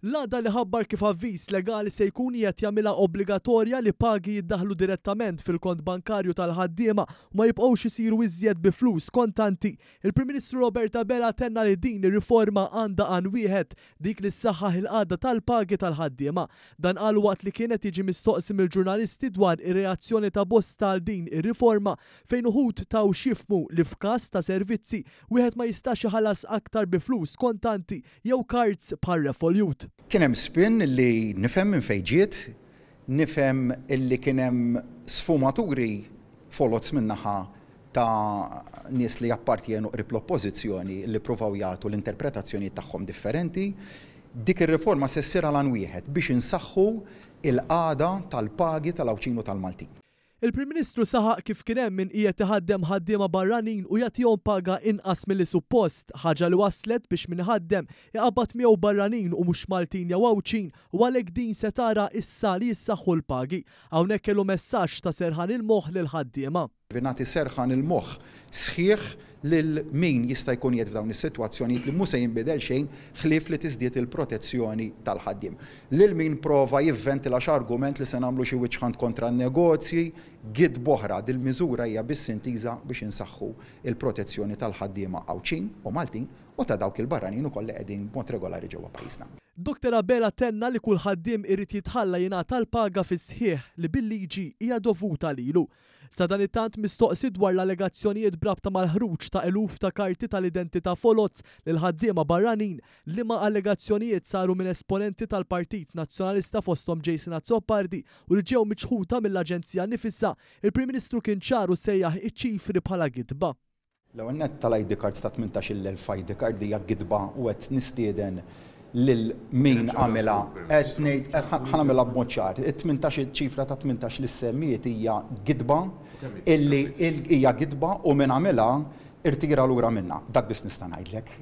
L-għada li ħabbar kif avviż legali se jkun qiegħed jagħmilha obbligatorja li pagi jiddaħħlu direttament fil-kont bankarju tal-ħaddiema u ma jibqgħux isiru iżjed bi flus kontanti, il-Prim Ministru Robert Abela tenna li din ir-riforma għandha għan wieħed, dik li ssaħħaħ il-qagħda tal-pagi tal-ħaddiema. Dan qalu waqt li kien qed jiġi mistoqsi mill-ġurnalisti dwar ir-reazzjoni ta' bosta għal din ir-riforma fejn uħud taw x'jifhmu li f'każ ta' servizzi wieħed ma jistax iħallas aktar bi flus kontanti jew cards bħal Revolut. Kien hemm spin li nifhem minn fejn ġiet, nifhem illi kien hemm sfumaturi foloz min-naħa ta' nies li jappartjenu qrib l-Oppożizzjoni li ppruvaw jagħtu l-interpretazzjonijiet tagħhom differenti. Dik ir-riforma se ssir għal għan wieħed, biex insaħħu l-qagħda tal-pagi tal-Għawdxin u tal-Maltin. Il-Prim Ministru saħaq kif kien hemm min qiegħed iħaddem ħaddiema barranin u jagħtihom paga inqas milli suppost, ħaġa li wasslet biex min iħaddem iqabbad miegħu barranin u mhux Maltin jew Għawdxin u għalhekk din se tara issa li jissaħħu l-pagi. Hawnhekk kellu messaġġ ta' serħan il-moħħ lill-ħaddiema. Nagħti serħan il-moħħ sħiħ lil min jista' jkun qiegħed f'dawn is-sitwazzjonijiet li mhu se jinbidel xejn ħlief li tiżdied il-protezzjoni tal-ħaddiem. Lil min prova jivventila x'argument li se nagħmlu xi wiċċ ħant kontra n-negozji, gidba oħra, dil-miżura hija biss intiża biex insaħħu l-protezzjoni tal-ħaddiema Għawdxin u Maltin u ta' dawk il-barranin ukoll li qegħdin b'mod regolari ġewwa pajjiżna. Dottor Abela tenna li kull ħaddiem irid jitħalla jingħata l-paga fis-sħiħ li bil-liġi hija dovuta lilu. Sadanittant mistoqsi dwar l-allegazzjonijiet b'rabta mal-ħruġ ta' eluf ta' karti tal-identità foloz lil ħaddiema barranin, liema allegazzjonijiet saru minn esponenti tal-Partit Nazzjonalista fosthom Jason Azzopardi u li ġew miċħuda mill-Aġenzija nnifisha, il-Prim Ministru kien ċar u sejjaħ iċ-ċifri bħala gidba. L-ewwel nett tal-ID cards ta' 18,000 ID card hija gidba u qed nistieden lil min għamilha qed ngħid ħa nagħmilha b'mod ċar. It-18 iċ-ċifra ta' 18 li ssemmiet hija gidba illi hija gidba u min għamilha rtira lura minnha. Dak biss nista' ngħidlek.